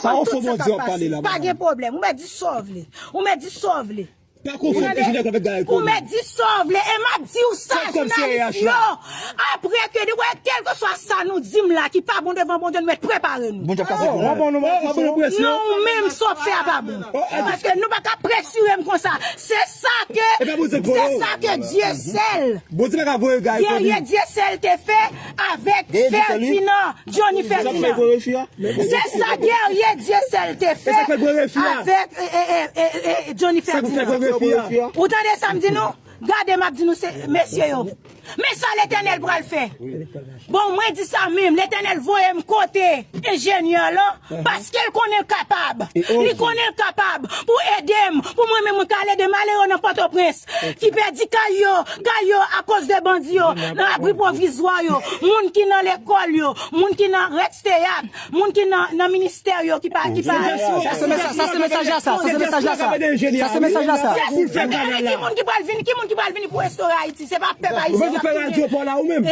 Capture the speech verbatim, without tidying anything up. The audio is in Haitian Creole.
Sa yon fo Bondye w ap pale la. Pa gen pwoblèm. Ou mèt di sa w vle. Ou mèt di sa w vle. Pa konfonn enjenyè avèk gay. Ou mèt di sa w vle. E m ap di w sa, jounalis yo. Apre ke, wè, kèlkeswa sa nou di m la ki pa bon devan Bondye, nou mèt prepare nou. Bondye ap kase. Non, ou menm sa w ap fè a pa bon. Paske nou pa ka presire m konsa. Se sa ke, se sa ke Dye sèl. Bondye pa ka voye gay. Guerrier Dieuseul te fè avèk Ferdinand, Johnny Ferdinand. Se sa Guerrier Dieuseul te fè avèk e, e, e, e, e, Johnny Ferdinand. Ou tande sa m di nou? Gade, m ap di nou, se mesye yo. Men sa Letènèl pral fè. Bon, mwen di sa menm, Letènèl voye m kote enjenyè lan, paske l konnen l kapab. Li konnen l kapab pou ede m, pou mwen menm mwen ka ede malere nan Pòtoprens, ki pèdi kay yo, kay yo akoz de bandi yo, nan abri pwovizwa yo, moun ki nan lekòl yo, moun ki nan Rex Teyat, moun ki nan, nan ministè yo ki pa, ki pa. Sa se mesaj, sa se mesaj la sa, sa se mesaj la sa. Sa se mesaj la sa. Ki moun ki pral vini, ki moun ki pral vini pou restore Ayiti? Se pa pèp ayisyen. Ou bezwen fè radyo pa w la ou menm. E,